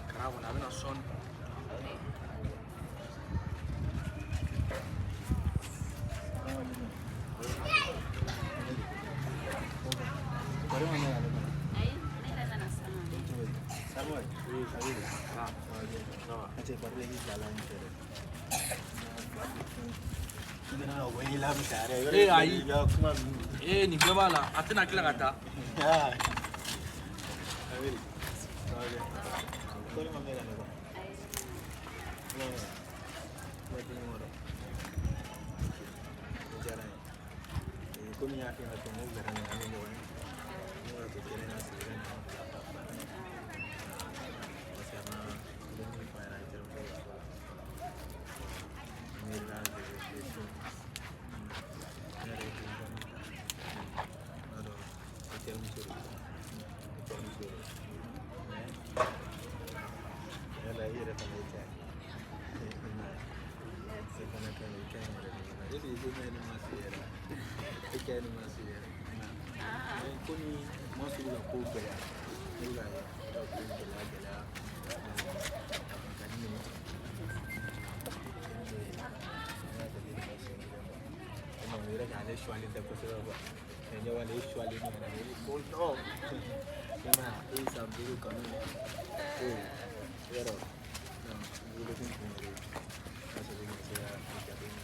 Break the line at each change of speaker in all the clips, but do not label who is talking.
Kara kɔni a bɛna sɔɔni. Ee ayi, ee nin bɛɛ b'a la, a tɛna tila ka taa.
Komi n y'a f'i ɲɛna cogo min, n ko wulada in na an bɛ ɲɔgɔn ye. Ne b'a to kɛnɛ na sigi ka ɲɔgɔn bila bila bila. Parce que a ma bɛ min fɔ a ɲɛna terimuso ka ko la. Ne la réfléchi. Ne yɛrɛ ye décision min ta. N b'a dɔn i terimuso de don. I terimuso de don. Mais tiɲɛ la i yɛrɛ fana ye cɛ ye. I m'a ye. E fana ka ɲi, i ka ɲi yɛrɛ de. Est ce que i ko ne ma se yɛrɛ? E ka ɲi ne ma se yɛrɛ. Mais komi ma sugu ka ko gɛlɛya, ne bɛ ka ye ka ko gɛlɛya gɛlɛya. A kun ka di ne ye. An y'a jateminɛ siɲɛ kelen quoi. Komi o yɛrɛ k'ale suwalen tɛ kosɛbɛ quoi. Mais ɲɛ b'a la e suwalen don yɛrɛ de. Ko non. I m'a ye, e ye san 5 kanu. Ee, yɔrɔ. Non, n wele kun tun ye. Parce que ne se ka jateminɛ.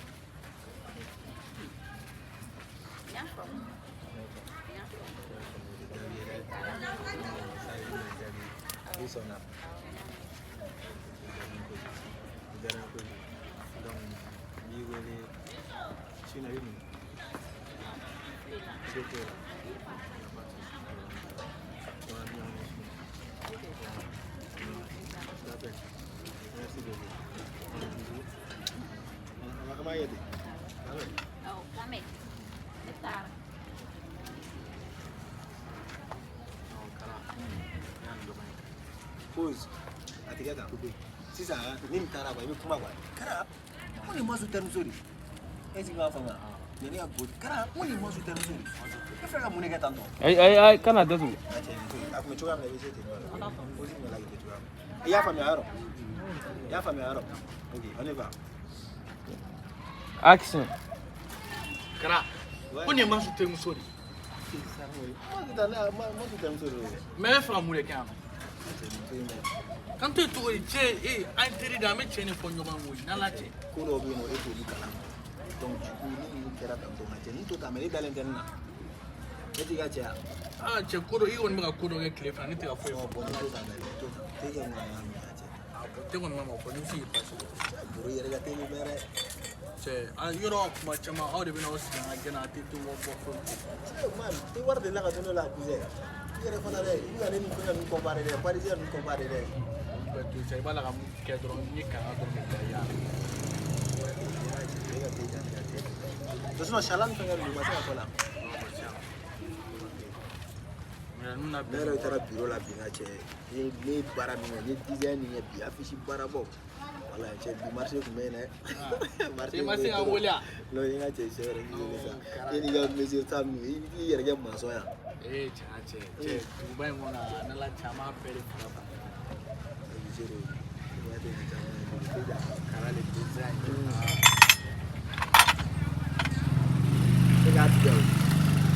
N y'a faamu. N y'a faamu.
Jaabi yɛrɛ jaabi i sɔnna. O diyara n ye kojugu. Donc n b'i wele su in na, i bɛ mun? I tɛ foyi la. Donc an bɛ ɲɔgɔn ye su in na. D'accord. Merci beaucoup. Bisous. An b'a ye ten.
Awɔ, k'an bɛn. Ne taara.
Pause. A tigɛ tan. Sisan ni nin taara quoi, i bɛ kuma quoi. Kara, mun de ma su terimuso de? Est ce que i b'a faamuya? Yanni ka go. Kara, mun de ma su terimuso de? E fɛ ka mun de kɛ tan tɔ?
Ayi ayi ayi, kana datugu.
A cɛ nin to yen. A kun bɛ cogoya min na, i bɛ se ten tɔ. Pause kun bɛ lajɛ cogoya min na. I y'a faamuya yɔrɔ? I y'a faamuya yɔrɔ? Ok, on y va.
Action.
Kara, ko nin ye Masu terimuso de ye.
Ma su terimuso de don.
Mais e bɛ fɛ ka mun de kɛ yan nɔ?
A cɛ nin to yen dɛ.
K'an to yen cogo di cɛ? Ee, an ye teri de ye, an bɛ cɛ de fɔ ɲɔgɔn ye koyi, n'Ala cɛ.
Ko dɔw bɛ yen nɔ, e t'olu kalama. Donc du coup, ni ninnu kɛra tan tɔ, ka cɛ nin to tan, mais ne dalen tɛ nin na. Ne t'i ka cɛ ya?
Aa cɛ, ko dɔ i kɔni bɛ ka ko dɔ kɛ tile fila, ne tɛ ka foyi
Ɔ
fɔ.
bɔn, nin to tan dɛ, nin to tan. T'e kɛ ŋanaŋana min ye a cɛ.
Ah bon, te kɔni ma ma fɔ, ni bɛ se k'i pasi.
Boro yɛrɛ ka teli mɛ dɛ.
Cɛ, an yɔrɔ kuma caman, aw de bɛ n'aw sigi an ka gɛnna, a tɛ te wari bɔ foyi tɛ.
Cɛ man, te wari delila ka to ne la cousin. I yɛrɛ fana dɛ, i bɛ ka ne ni fɛngɛ ninnu comparer dɛ, parisien ninnu comparer dɛ.
Olu bɛɛ to yen sa, i b'a la ka mun kɛ dɔrɔn, n ye kanga dɔrɔn de bila i y'a.
E ka te jate ka te. Sinon sala ni fɛngɛ ninnu, u ma se ka fɔ la.
Ninnu na.
Ne yɛrɛ taara bureau la bi, n ka cɛ. Ne ye baara min kɛ, n ye design min kɛ bi, affiche baara bɔ. Wala cɛ, bi marché tun bɛ yen dɛ. Marché
I ma se ka wele a?
Non, n ka cɛ, cɛ yɛrɛ k'i wele sa. E n'i ka mesure ta ninnu, i b'i yɛrɛ kɛ maçon yan.
Ee cɛ, cɛ cɛ, duguba in kɔnɔ, n'Ala cɛ, an b'a bɛɛ de fara fara.
Obligé de. I b'a kɛ caman ye. Te ja.
Kara le design.
E k'a tigɛ o.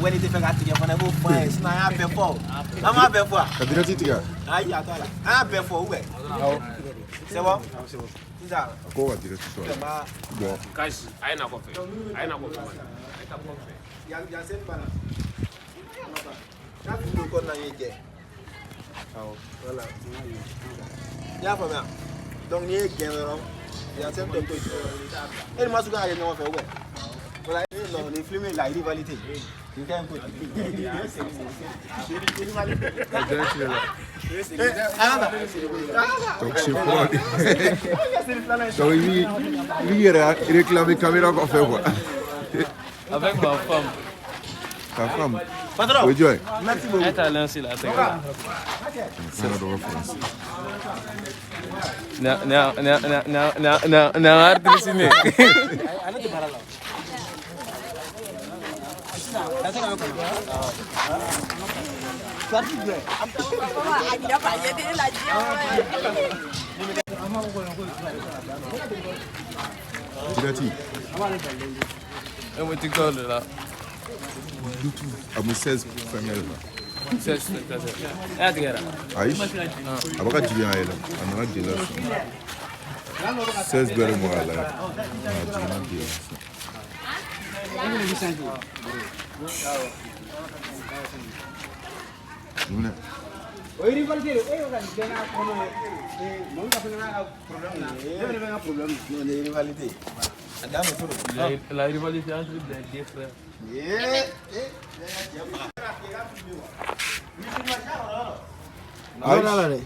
Wali tɛ fɛ k'a tigɛ fana, i b'o fɔ an ye. Sinon an y'a bɛɛ fɔ o. An m'a bɛɛ fɔ wa?
Ka direct tigɛ.
Ayi, a to a la. An y'a bɛɛ fɔ ou bien? C'est bon? Sisan.
A ko ka direct sɔrɔ.
Ne b'a
Bon.
Kasi, a ye na kɔfɛ. A ye na kɔfɛ. A ye taa kɔfɛ.
Yan yan sen banna. N'a tun don kɔnɔna ye jɛ. Awɔ. Voilà. I y'a faamuya? Donc n'i ye gɛn dɔrɔn, yan sen tɔ to yen. E ni Masu kan ka kɛ ɲɔgɔn fɛ ou bien? Voilà. Non, nin film la rivalité. Nin ka ɲi kojugu.
Ka direct de la.
An ka taa.
Donc c'est fort. Donc i b'i yɛrɛ réclamer caméra kɔfɛ quoi.
Avec ma femme.
Ta femme.
Patron.
O ye jɔn ye?
Merci beaucoup.
E t'ale la tɛgɛ.
Fana dɔgɔ France.
Na na na na na na na na actrice ne.
Ale tɛ baara la.
Direct.
E bɛ TikTok de la.
YouTube a bɛ 16 fɛngɛ de la.
16 spectateurs. E y'a tigɛ la.
Ayi, a bɛ ka jigin a yɛlɛ, a nana de la sisan. 16 bɛɛ de mɔgɔ a la. A jiginna de la sisan. Minɛ.
O ye rivalité de ye, e bɛ ka nin bɛɛ n'a kɔnɔ ye, mɔgɔ ka fɛnɛ n'a ka problème na, ne fɛnɛ bɛ n ka problème na.
Non, ni rivalité. A dan bɛ trop.
La rivalité entre les deux frères.
Ayi.